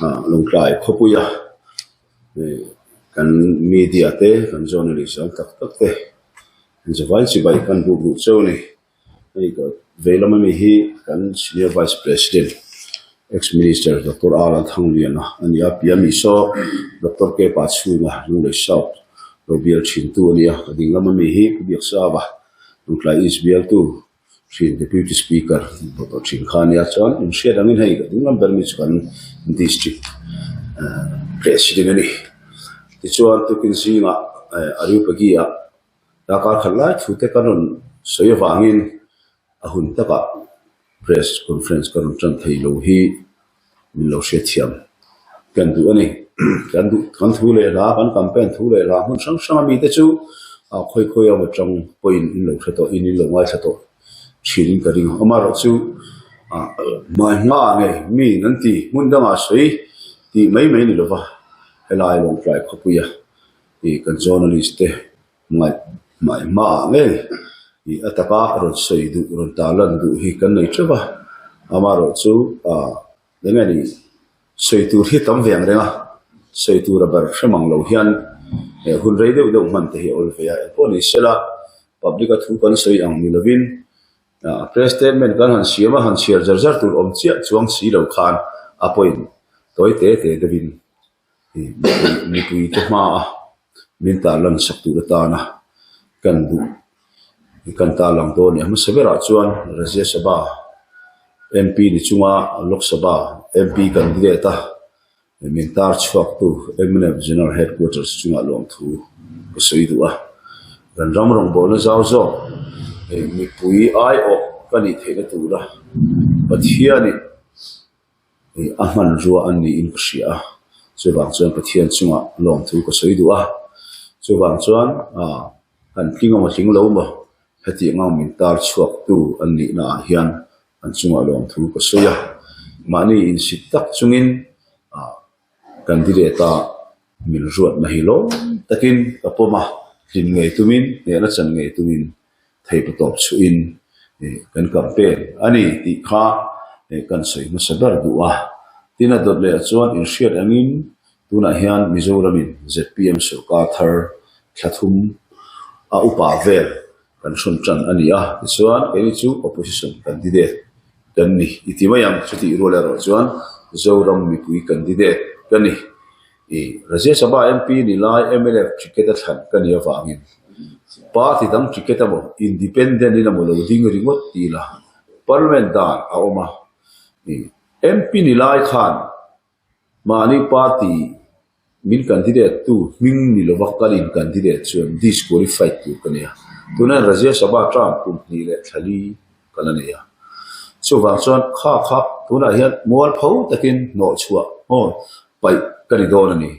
Lawngtlai khawpuia kan media te kan journalist ang tak tak te zavai chibai kan buk duh cheu a ni. Hei ka vei lam ami hi kan senior vice president ex minister doctor R Lalthangliana a ni a pian ni saw doctor K Pachhunga Lunglei South lo bial thin tu a ni a ka ding lam ami hi Pu Biaksava Lungtlai East bialtu thin deputy speaker tawh thin kha a nia chuan inhriat angin hei ka ding lam ber mi chu kan district ah president a ni tichuan tukin zingah eh Arupagi ah. Darkar khat lai thu te ka rawn sawi avangin a hun takah press conference ka rawn tan thei lo hi min lo hriatthiam kan duh a ni. Kan duh kan thu leh hla kan campaign thu leh hla hmun hrang hrang ami te chu a khawi khawi emaw tang pawhin in lo hre tawh in in lo ngaithla tawh thin in ka ring a. Amaherawhchu ah hmai hma nge mi an ti hmun dangah sawi tih mai mai ni lova helai Lawngtlai khawpuia Ih kan journalist te ngaih hmai hmaah ngei ih a taka rawn sawi duh rawn tarlan duh hi kan nei teuh a, amaherawh chu ah eng nge ni sawi tur hi tam ve ang reng a, sawi tur a ber hre mang lo hian eh hun rei deuh deuh hman te hi a awl ve a, engpawh ni sela public a thu kan sawi ang ni lovin ah press statement kan han siam a han chhiar zar zar tur awm chiah chuang si lo khan a point tawi te te deuhin. Mipui te hmaa min tarlan sak tur atana kan duh kan tarlang dawn a ni. A hmasa berah chuan Rajya Sabha MP ni chunga Lok Sabha MP candidate a min tar chhuaktu mnf General Headquarters chungah lawmthu ka sawi duh a. Kan ram rawngbawlna zau zawk mipui aiawh ka nih theihna tura Pathianin A hmanrua an niin ka hria a, chuvang chuan Pathian chungah lawmthu ka sawi duh a, chuvang chuan ah kan tling emaw tling lo maw hetiang ang min tar chhuak tu an nihna ah hian an chungah lawmthu ka sawi a, mahni insit tak chungin ah candidate a min ruatna hi lawm takin ka pawm a, tlin ngei tumin hnehna chan ngei tumin Theihpa tawp chhuahin kan campaign a ni tih kha kan sawi hmasa ber duh a. Tin a dawt leh chuan inhriat angin tunah hian Mizoramin zpm sorkar thar thla thum a upa vel kan hrawn tan a ni a. Tichuan keini chu opposition candidate kan ni i ti mai ang. Chutih rual erawh chuan Zoram mipui candidate ka ni. I Rajya Sabha MP ni lai mlf ticket a thlan ka nih avangin party dang ticket emaw independent in emaw lo ding ringawt ti ila parliament dan a awm a. I MP ni lai khan mahni party min candidate tu hming ni lova kal in candidate chuan disqualified tur ka nia. Tunah Rajya Sabha term kum hnih leh thla li ka la nei a. Chuvang chuan kha kha tunah hian mualpho takin hnawhchhuah aw paih ka ni dawn a ni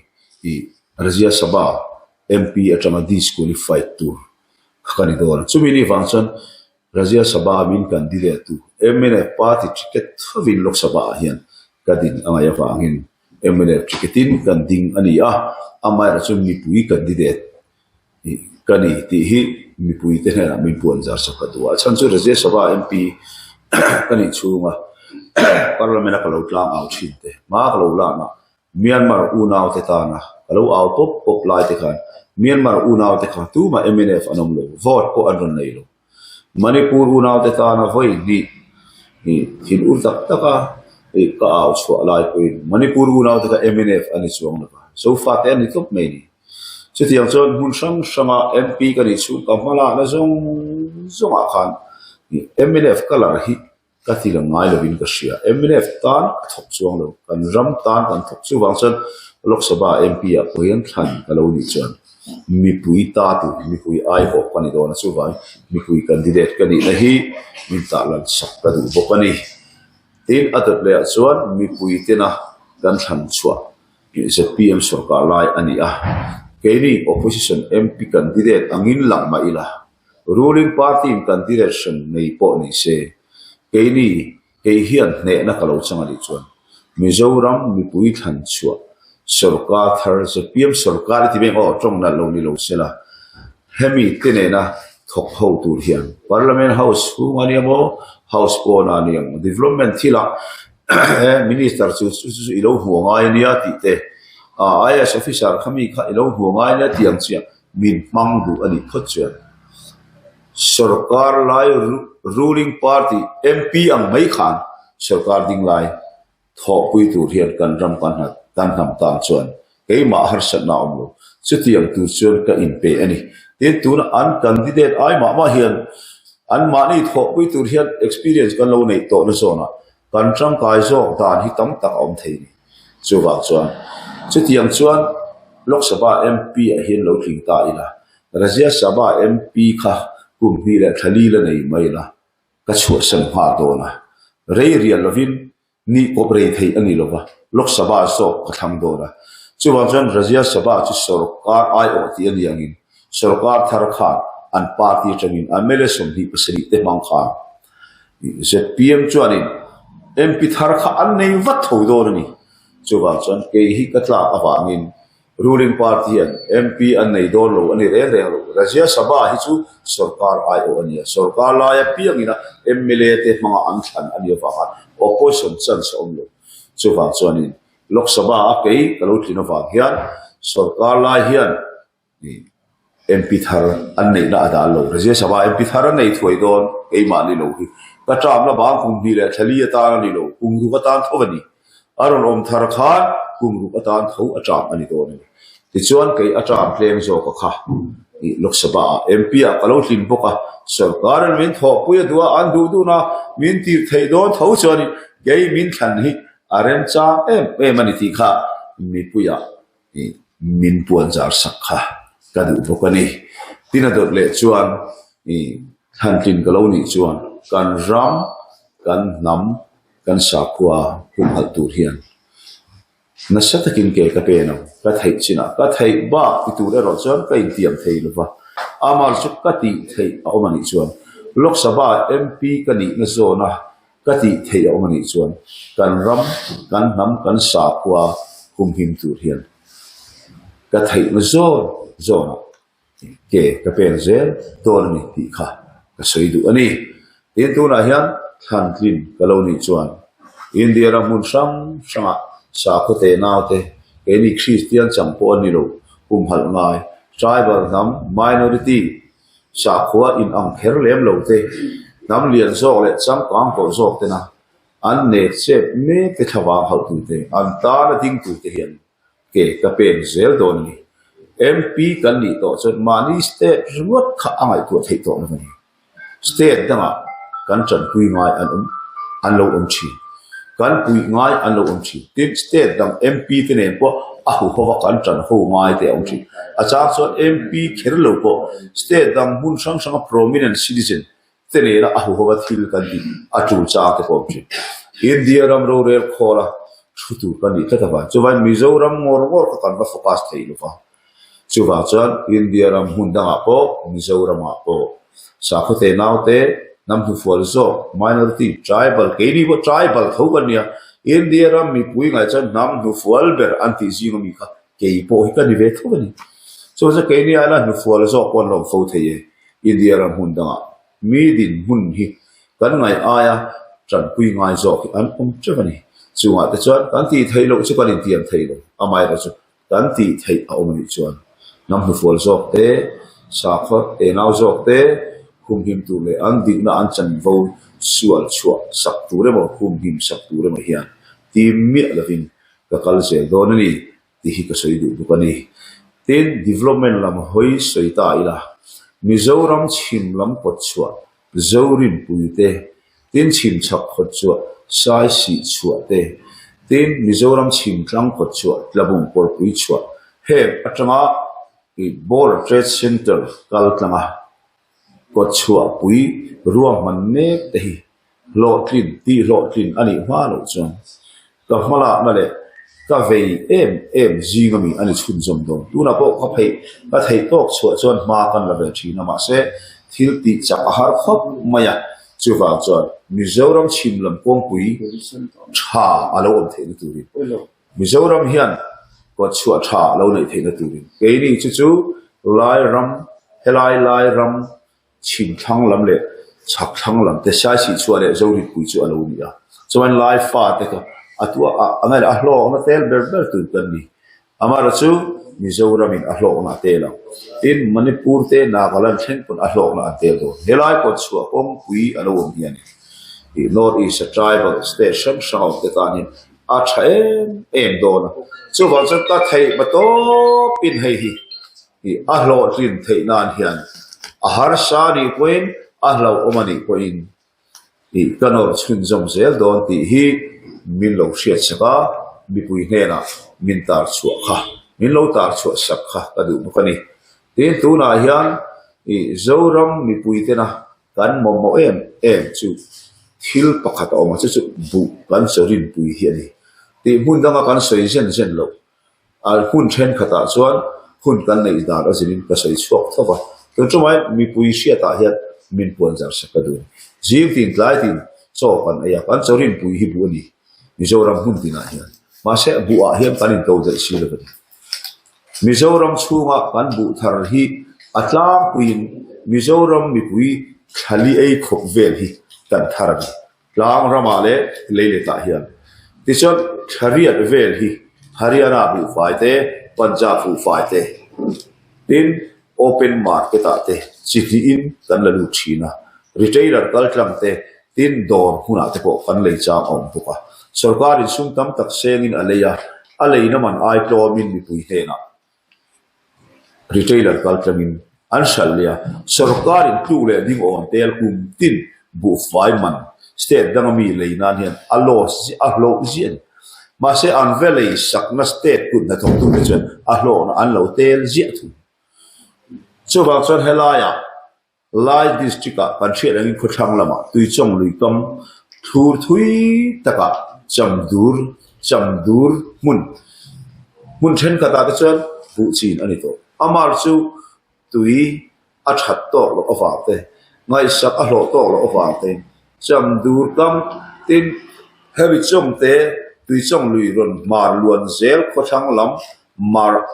tih Rajya Sabha MP atanga disqualified tur kha ka ni dawn a. Chumi ni vang chuan Rajya Sabha min candidate tu mnf party ticket thovin Lok Sabha ah hian ka din a ngaih avangin mnf ticket in kan ding a ni a, amaherawhchu chu mipui candidate ka ni tih hi mipuite hnenah min puan zar sak ka duh a. A chhan chu Rajya Sabha MP ka nih chhunga Parliament a ka lo tlang au thin te, hma ka lo lakna Myanmar unaute tana ka lo au pawp pawp lai te khan Myanmar unaute kha tumah mnf an awm lo, vote pawh an rawn nei lo. Manipur unaute tana vawi hnih thin ur tak taka ka au chhuah lai pawhin Manipur unaute kha mnf a ni chuang lo va, Zofa te an ni tawp mai ni. Chutiang chuan hmun hrang hranga MP ka nih chhung ka hma lakna zawng zawngah khan mnf colour hi ka ti lang ngai lovin ka hria. Mnf tan ka thawk chuang lo, kan ram tan kan thawk. Chuvang chuan Lok Sabha MP ah pawh hian thlan ka lo nih chuan mipui ta tur, mipui aiawh ka ni dawn a, chuvangin mipui candidate ka nihna hi min tahlan sak ka duh bawk a ni. Tin, a dawt lehah chuan mipui tena kan thlan chhuah Zpm sorkar lai a ni a, keini opposition MP candidate angin lang mah ila, ruling party in candidate hran nei pawh ni se, keini kei hian hnehna ka lo chang a nih chuan Mizoram mipui thlan chhuah sorkar thar zpm sorkar i ti veng aw tawng nalh lo ni lo sela, hemi te nena thawk ho tur hian Parliament House chhung a nia maw, House pawnah a ni ang, development thilah. Minister chu chu chu i lo hmu a ngai ania tih te, IAS officer kha mi kha i lo hmu a ngai ania tih ang chiah min hmang duh a nih phawt chuan sorkar lai ruling party MP ang mai khan sorkar ding lai thawhpui tur hian kan ram kan kan hnam tan chuan keimah harsatna a awm lo. Chutiang tur chuan ka inpe a ni. Tin, tuna an candidate ai mah mah hian anmahni thawhpui tur hian experience kan lo neih tawhna zawnah kan tangkai zawk dan hi tam tak a awm thei a ni. Chuvang chuan chutiang chuan Lok Sabha MP ah hian lo tling ta ila, Rajya Sabha MP kha kum hnih leh thla li la nei mai ila, ka chhuahsan nghal dawn a, rei rial lovin ni kawp rei thei a ni lova, Lok Sabha zawk ka thlang dawn a. Chuvang chuan Rajya Sabha chu sorkar aiawh tih a ni angin sorkar thar khan an party atangin mla 27 te hmang khan zpm chuanin MP thar kha an nei vat tho dawn a ni. Chuvang chuan kei hi ka tlak avangin Ruling party hian MP an nei dawn lo a ni reng reng lo. Rajya Sabha hi chu sorkar aiawh a ni a, sorkar laia piangina mla te hmanga an thlan a ni avanga opposition chance a awm lo. Chuvang chuanin Lok Sabha a kei ka lo tlin avang hian sorkar lai hian MP thar an neihna a dal lo. Rajya Sabha MP thar an nei thuai dawn keimah ni lo hi. Ka term-na bang kum hnih leh thla li atan a ni lo, kum ruk atan tho a ni. A rawn awm thar khan kum ruk atan tho a term a ni dawn a ni. Tichuan kei a term tleng zawk a kha i Lok Sabha ah MP ah ka lo hlim bawk a, sorkar in min thawhpui a duh a, an duh dun a, min tir theih dawn tho chuanin kei min thlan hi a remchang em em a ni tih kha mipuiah i min puan zar sak kha ka duh bawk a ni. Tin a dawt leh chuan i thlantlin ka lo nih chuan kan ram, kan hnam, Kan sakhua humhalh tur hian nasa takin ke ka pen ang, ka theih chinah ka theih bak ti tur erawh chuan ka intiam thei lo va, amah chu ka tih theih a awm a nih chuan Lok Sabha MP ka nihna zawna ka tih theih a awm a nih chuan kan ram, kan hnam, kan sakhua humhim tur hian ka theihna zawn zawnah Ke ka pen zel dawn a ni tih kha ka sawi duh a ni. Tin, tunah hian thlantlin ka lo nih chuan India ram hmun hrang hrangah sakhaw te naute keini Kristian chang pawh a ni lo, humhalh ngai, tribal hnam, minority, sakhua inang kher lem lo te, hnam lian zawk leh changkang tawh zawk tena an nek chep mek te thlavang hauh tute, an tana ding tute hian Ke ka pen zel dawn a ni. MP kan nih tawh chuan mahni state ringawt kha a ngaihtuah theih tawh lo a ni. State dangah kan tanpui ngai an awm an lo awm thin. Kan puih ngai an lo awm thin. Tin, state dang MP te nen pawh a huhova kan tan ho ngai te a awm thin. A chang chuan MP kher lo pawh state dang hmun hrang hranga prominent citizen te nena a huhova thil kan tih a tul chang te pawh awm thin. India ram rorel khawla thu tur kan nih tlat avang chuan Mizoram ngawr ngawr kha kan va focus thei lo va. Chuvang chuan India ram hmun dangah pawh Mizoramah pawh sakhaw te naute hnam hnufual zawk minority tribal keini pawh tribal tho kan nia India ram mipui ngaih chuan hnam hnufual ber an tih zing ami kha kei pawh hi ka ni ve tho a ni. Chuan chuan keini aia hnufual zawk pawh an lo awm fo thei e. India ram hmun dangah mi dinhmun hi kan ngaih aia tanpui ngai zawk hi an awm teuh a ni. Chungah te chuan kan tih theih loh chu kan intiam thei lo, amaherawh chu kan tih theih a awm anih chuan hnam hnufual zawk te, sakhaw tenau zawk te humhim tur leh an dikna an chanvo sual chhuah sak tur emaw humhim sak tur emaw hian tim miah lovin ka kal zel dawn a ni. Tih hi ka sawi duh bawk a ni. Tin, development lam hawi sawi ta ila, Mizoram chhim lam kawt chhuah Zorinpui te, tin chhim chhak kawt chhuah Saisih chhuah te, tin Mizoram chhim tlang kawt chhuah Tlabung Kawrpui chhuah heng atanga Border Trade Centre kal tlanga kawt chhuahpui ruahman mek te hi Hlawhtlin tih hlawhtlin a nih hma loh chuan ka hmalakna leh ka vei em em zing ami a ni chhunzawm dawn. Tunah pawh ka pheih ka theih tawk chhuah chuan hma kan la ve thin a, mahse thil tih chak a har khawp mai a, chuvang chuan Mizoram chhim lam kawngpui tha a lo awm theihna turin Mizoram hian kawtchhuah tha a lo neih theihna turin keini chu chu Lairam helai Lairam chhim thlang lam leh Chhak thlang lam te Saisih chhuah leh Zoritpui chu a lo ni a. Chuan Lai fate kha a tuah a, a ngaih a hlawkna tel ber ber tur kan ni. Amaherawhchu chu Mizoramin a hlawkna a tel ang. Tin, Manipur te Nagaland thleng pawn a hlawkna an tel dawn. Helai pawh chhuah kawngpui a lo awm hian i North East a tribal state hrang hrang a awm te tan hian a tha em em dawn a. Chuvang chuan ka theih hma tawpin hei hi i a hlawhtlin theih nan hian a harsa nih pawhin a hlauhawm a nih pawhin i ka nawr chhunzawm zel dawn tih hi min lo hriatsak a, mipui hnenah min tar chhuah kha, min lo tar chhuah sak kha ka duh bawk a ni. Tin, tunah hian i Zoram mipui tena kan mamawh em em chu thil pakhat a awm a, chu chu buh kan chawrinpui hi a ni. Tih hmun danga kan sawi zen zen loh A hun thenkhatah chuan hun kan neih dan a zilin ka sawi chhuak tho va, tun tumai mipui hriatah hian min puan zar sak ka duh. Zing tin tlai tin chaw kan ei a, kan chaw rinpui hi buh a ni Mizoram hmun tinah hian. Mahse buhah hian kan into daih si lo a ni. Mizoram chhunga kan buh thar hi a tlangpuiin Mizoram mipui thlali ei khawp vel hi kan thar a ni. Tlang ramah leh leiletah hian. Tichuan Thlariat vel hi Haryana buhfai te, Punjab buhfai te tin open market ah te chi hnihin kan la lut thin a. Retailer kaltlang te tin dawr hmunah te pawh kan lei chang a awm bawk a. Sorkar in sum tam tak sengin a lei a, a leina man ai tlawmin mipui hnenah Retailer kaltlangin an hralh leh a, sorkarin tluk leh ding awm tel kum tin buhfai man state danga mi lei nan hian a loss ziah a hlawh ziah a ni. Mahse an ve lei sakna state kut hnathawktute chuan a hlawhna an lo tel ziah thung. Chuvang chuan helaiah Lai District-ah kan hriat angin khawthlang lamah Tuichawng lui kam thlur thui takah Chamdur, Chamdur hmun, hmun thenkhatah te chuan buh chin a ni tawh. Amar chu tui a that tawk loh avang te, ngaihsak a hlawh tawk loh avang te, Chamdur kam tin hemi chawng te Tuichawng lui rawn hmar luan zel khawthlang lam Mar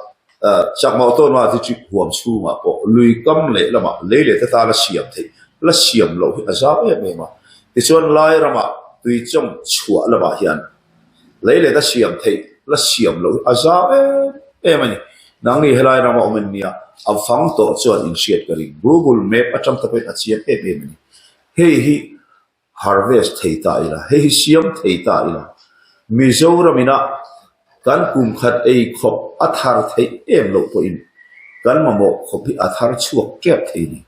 Chakma Autonomous District huam chhungah pawh lui kam leh lamah lei leh te tana siam theih la siam loh hi a zau em em a. Tichuan Lai ramah tuichawng chhuah lamah hian lei leh ta siam theih la siam loh hi a zau em em a ni. Nangni helai rama awm en nia a fang tawh chuan inhriat ka ring. Google Map atang te pawhin a chiang em em a ni. Hei hi harvest thei ta ila, hei hi siam thei ta ila, Mizoram ina kan kum khat ei khawp a thar theih em loh pawhin kan mamawh khawp hi a thar chhuak tep thei a ni.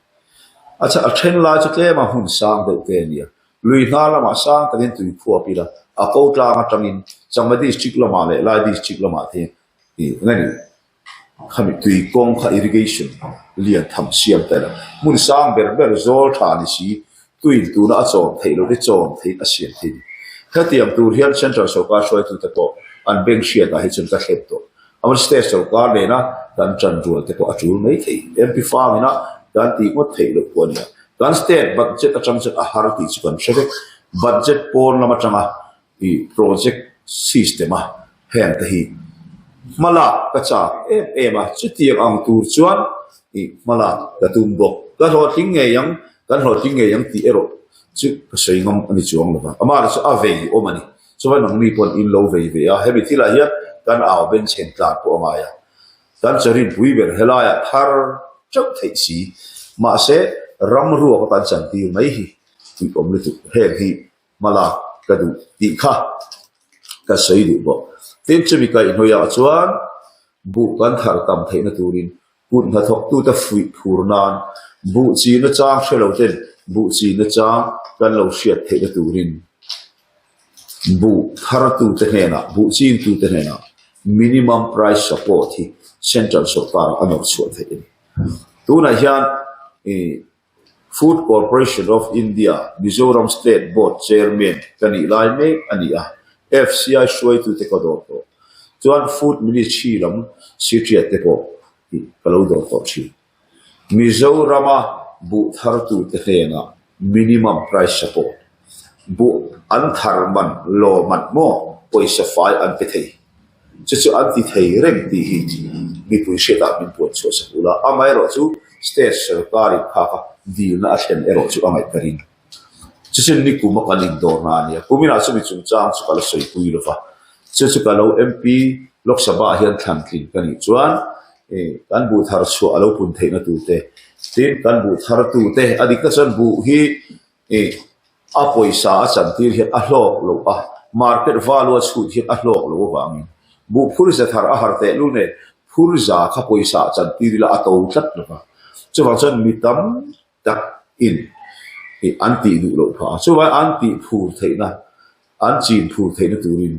A chhan a then lai chu tlem a hmun sang deuh te a nia, lui hna lamah sang takin tui khuap ila, a ko tlang atangin Changma district lamah leh Lai district lamah te ih nge ni. Khami tui kawng kha irrigation lian tham siam ta ila hmun sang ber ber zawl tha ni si tuin tuna a chawm theih lo te chawm theih a siam thei ni. Hetiang tur hian central sorkar hruaitute pawh an bank hriatah hi chuan ka thlep tawh. Amah state sorkar nena kan tan rual te pawh a tul mai thei. MP fangina kan tih ngawt theih loh pawh a nia. Kan state budget atang chuan a har tih chu kan hre vek. Budget pawn lam atanga I project system a heng te hi hmalak ka chak em em a, chutiang ang tur chuan i hmalak ka tum bawk. Ka hlawhtling ngei ang, kan hlawhtling ngei ang tih erawh chu ka sawi ngam a ni chuang lo va, amah chu a vei awm a ni. Chuan nangni pawn in lo vei ve a, hemi thilah hian kan au benchhen tlan pawh a ngai a, kan charinpui ber helaiah thar teuh theih si, mahse ram ruak a kan chantir mai hi tih awm lutuk heng hi Hmalak ka duh tih kha ka sawi duh bawk. Tin, chumi kaihhnawihah chuan buh kan thar tam theihna turin kut hnathawktute fuih phur nan buh china chang hre lo ten buh china chang kan lo hriat theihna turin buh thartute hnenah, buh chingtute hnenah minimum price support hi central sorkarah a nawr chhuah theih a ni. Tunah hian ih Food Corporation of India Mizoram State Board Chairman ka nih lai mek a ni a, FCI hruaitute ka dawr tawh. Chuan Food Ministry lam Secretariat te pawh ka lo dawr tawh thin. Mizorama buh thartute hnenah minimum price support, buh an thar man, law man maw, pawisa fai an pe thei. Chu chu an ti thei reng tih hi mipui hriatah min puan chhuah sak ula, amaherawh chu state sorkarin phaka dilna a thlen erawh chu a ngaih ka ring. Chuchin nikum a kan indawrna a nia. Kuminah chumi chungchang chu ka la sawipui lo va. Chu chu ka lo MP Lok Sabha ah hian thlan tlin ka nih chuan kan buh thar chhuah a lo pun theihna tur te, tin kan buh thar tu te, a dikna chuan buh hi a pawisa a chantir hian a hlawk loh a, market value a chhut hian a hlawk loh avangin buh phur za thar a har teh lul nen phur za kha pawisa a chantir ila a to tlat lo va. Chuvang chuan mi tam tak in an tih duh loh phah a, chuvangin an tih phur theihna, an chin phur theihna turin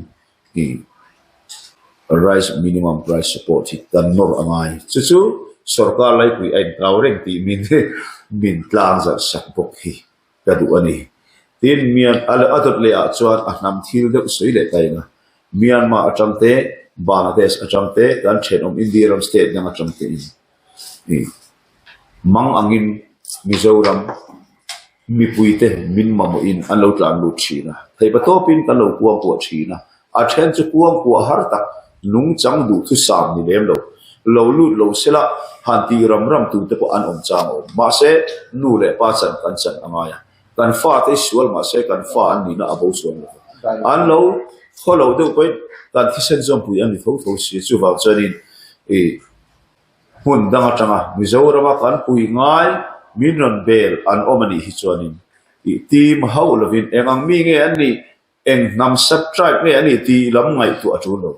rice minimum price support hi kan nawr a ngai. Chu chu sorkar laipui a inkau reng tih min min tlang zalh sak bawk hi ka duh a ni. Tin, Myan a dawt leh ah chuan a hnam thil deuh sawi leh ta eng a, Myanmar atang te, Bangladesh atang te, kan thenawm India ram state dang atang te in Mang angin Mizoram mipuite min mamawhin an lo tlan lut thin a, theihpa tawpin kan lo kuang kuah thin a, a then chu kuang kuah har tak nungchang duhthusam ni lem lo, lo lut lo sela han tih ram ram tute pawh an awm chang a awm. Mahse, nu leh pa chan kan chan a ngai a, kan fate hi sual mahse kan fa an nihna a bo chuang lo va, an lo khaw lo deuh pawhin kan thisen zawmpui an ni tho tho si, chuvang chuanin ih. Hmun dang atanga Mizorama kan pui ngai min rawn bel an awm a nih hi chuanin tih tim hauh lovin eng ang mi nge an nih, eng hnam sub-tribe nge an nih tih lam ngaihtuah a tul lo.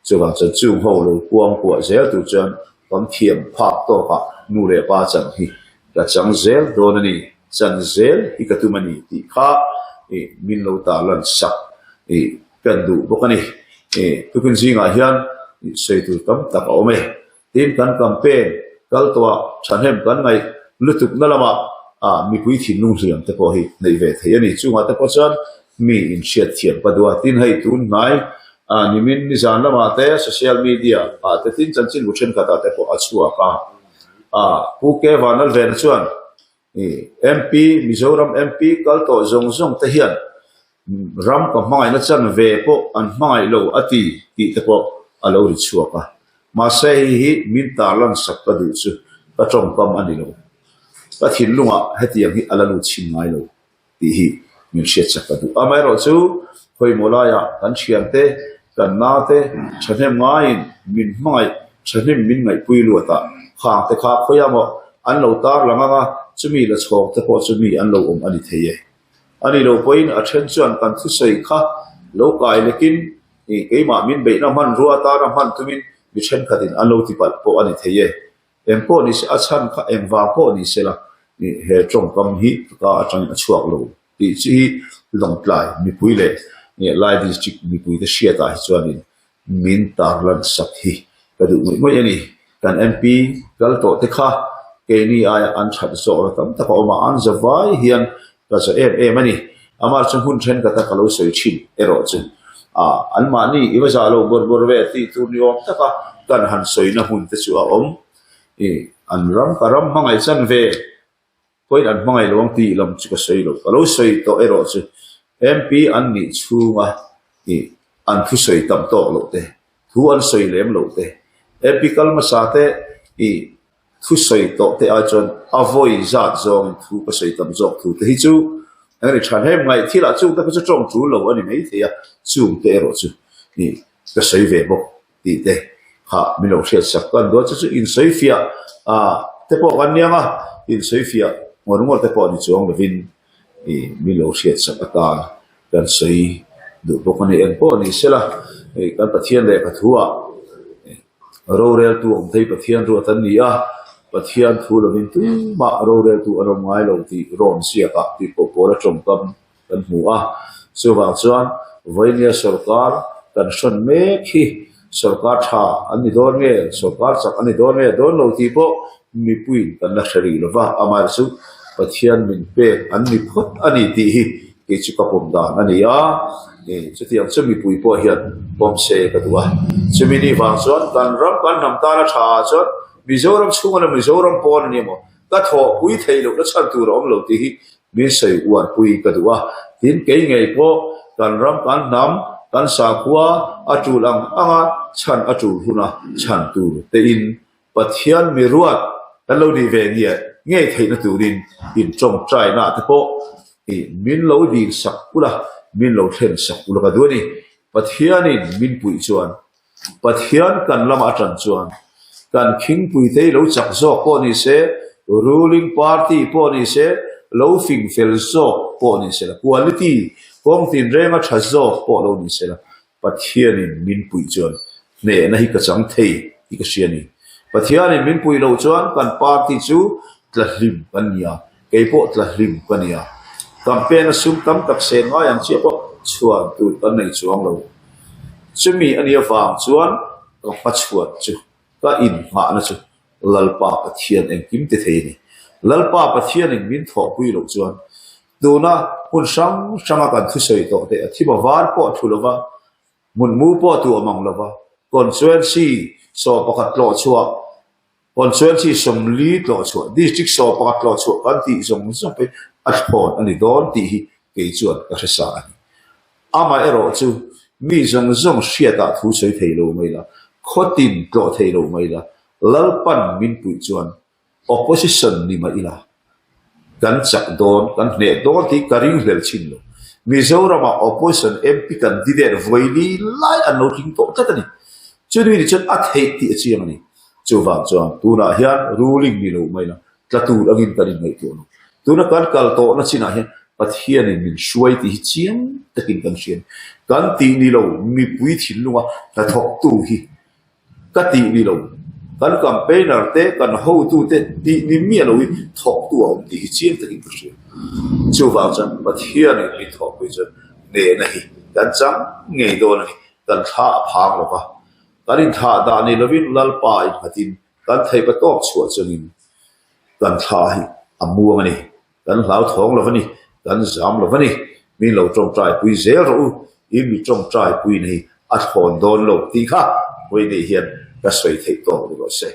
Chuvang chuan chung ho lo kuang kuah zel tur chuan kan thiam phak tawkah nu leh pa chan hi ka chang zel dawn a ni, chan zel hi ka tum a ni tih kha min lo tarlan sak kan duh bawk a ni. Tukin zingah hian sawi tur tam tak a awm e. Tin, kan campaign kal tawh ah thahnem kan ngaih lutukna lamah mipui thinlung hliam te pawh hi neih ve thei a ni. Chungah te pawh chuan mi inhriat thiam ka duh a. Tin, hei tun hnai nimin nizan lamah te social media ah te tin chanchinbu thenkhat ah te pawh a chhuak a. Pu K Vanlalvena chuan MP, Mizoram MP kal tawh zawng zawng te hian ram ka hmangaihna chan ve pawh an hmangaih lo a ti tih te pawh a lo ri chhuak a. Mahse hei hi min tarlan sak ka duh chu ka tawngkam a ni lo. Ka thinlungah hetiang hi a la lut chhin ngai lo. tih hi min hriat chak ka duh. Amaherawhchu, khawimaw laiah kan thiante, kan nate thahnem ngaiin min hmangaih, thahnem min ngaihpui luat a, khang te kha khawiah maw an lo tar lang ang a, chumi la chhawng te pawh chu mi an lo awm a ni thei e. A ni lo pawhin a then chuan kan thusawi kha lo kai lekin keimah min beihna hmanrua atana hman tumin mi thenkhatin an lo ti palh pawh a ni thei e. Eng pawh ni se, a chhan kha eng vang pawh ni se la, he tawngkam hi ka ka atangin a chhuak lo tih chu hi Lawngtlai mipui leh Lai District mipuite hriatah hi chuanin min tarlan sak hi ka duh ngawih ngawih a ni. Kan MP kal tawh te kha keini aia an that zawhna tam tak a awm a, an za vai hian ka za em em a ni. Amah chu hmun thenkhat a ka lo sawi thin erawh chu ah anmahni i va zah lo bawr bawr ve tih tur ni awm taka kan han sawina hmun te chu a awm. I an ram ka ram hmangaih chan ve pawhin an hmangaih lo ang tih lam chu ka sawi lo. Ka lo sawi tawh erawh chu MP an nih chhunga i an thusawi tam tawk loh te, thu an sawi lem loh te, MP kal hmasa te i Thu sawi tawh te ai chuan a vawi zat zawngin thu ka sawi tam zawk thu te hi chu eng ri tha hnem ngaih thil ah chung te kha chu tawng tul lo a ni mai thei a, chung te erawh chu ih ka sawi ve bawk tih te kha min lo hriat sak kan duh a, chu chu insawi fiah ah te pawh kan niang a, insawi fiah ngawr ngawr te pawh ni chuang lovin ih min lo hriat sak atan kan sawi duh bawk a ni. Eng pawh ni sela ih kan Pathian lehkha thu ah Roreltu awm thei Pathian ruat an ni a, Pathian thu lovin tumah roreltu an awm ngai lo tih rawn ziakah tih pawh pawl a tawngkam kan hmu a. Chuvang chuan Vawimia sawrkar kan hrawn mek hi sawrkar tha an ni dawn nge, sawrkar chak an ni dawn nge dawn lo tih pawh mipuiin kan la hre rih lova, amaherawhchu Pathian min pek an ni phawt a ni tih hi Kei chu ka pawm dan a ni a, chutiang chu mipui pawh hian pawm se ka duh a. Chumi ni vang chuan kan ram kan hnam tan a tha ah chuan Mizoram chhunga la Mizoram pawn a ni emaw ka thawhpui theih lohna chhan tur a awm lo tih hi min sawi uarpui ka duh a. Tin, kei ngei pawh kan ram kan hnam kan sakhua a tul ang anga chhan a tul huna chhan tur tein Pathian mi ruat kan lo nih ve nge ngei theihna turin in tawngtaina te pawh. Min lo dil sak ula, min lo thlen sak ula ka duh a ni. Pathianin min puih chuan, Pathian kan lamah a tan chuan, kan khingpuitei lo chak zawk pawh ni se, ruling party pawh ni se, lo fing fel zawk pawh ni se la, quality kawng tinrenga tha zawk pawh lo ni se la, Pathianin min puih chuan hnehna hi ka chang thei tih ka hria a ni. Pathianin min puih loh chuan kan party chu tla hlim kan ni a, kei pawh tla hlim ka ni a. Campaign a sum tam tak sen ngai ang chiah pawh chhuan tur kan nei chuang lo. Chumi a nih avang chuan ka hmachhuan chu ka inngahna chu Lalpa Pathian engkim ti thei a ni. Lalpa Pathianin min thawhpui loh chuan Tuna hmun hrang hranga kan thusawi tawh te a thim a var pawh a thu lova, hmunmu pawh a tuah mang lova, constituency 11 tlawh chhuah, constituency 40 tlawh chhuah, district 11 tlawh chhuah kan tih zawng zawng phei a thlawn a ni dawn tih hi kei chuan ka hre sa a ni. Amaherawh chu mi zawng zawng hriatah thu sawi thei lo mai la, khawtin tlawh thei lo mai la, Lalpan min puih chuan Opposition ni mah ila, kan chak dawn, kan hneh dawn tih ka ring hlel chin lo. Mizoramah Opposition MP candidate vawi lai an lo tling tawh tlat a ni. Chumi ni chuan a theih tih a chiang a ni. Chuvang chuan tunah hian ruling ni lo mai la, tla tur angin kan inngaihtuah lo. Tuna kan kal tawhna chinah hian Pathianin min hruai tih hi chiang takin kan hria a ni. Kan tih ni lo mipui thinlunga hnathawktu hi Ka tih ni lo. Kan campaigner te, kan hotu te tih ni miah lo hi thawktu a awm tih hi chiang takin ka hria. Chuvang chuan Pathianin min thawhpui chuan nehna hi kan chang ngei dawn a ni. Kan thla a phang lo va, kan inthlah dah ni lovin Lalpa innghatin kan theihpa tawk chhuah chungin kan thla hi a muang a ni. Kan hlauthawng lo a ni, kan zam lo a ni. Min lo tawngtai pui zel rawh u, i mi tawngtai puina hi a thlawn dawn lo tih kha vawiin hian ka sawi theih tawk ni rawh se.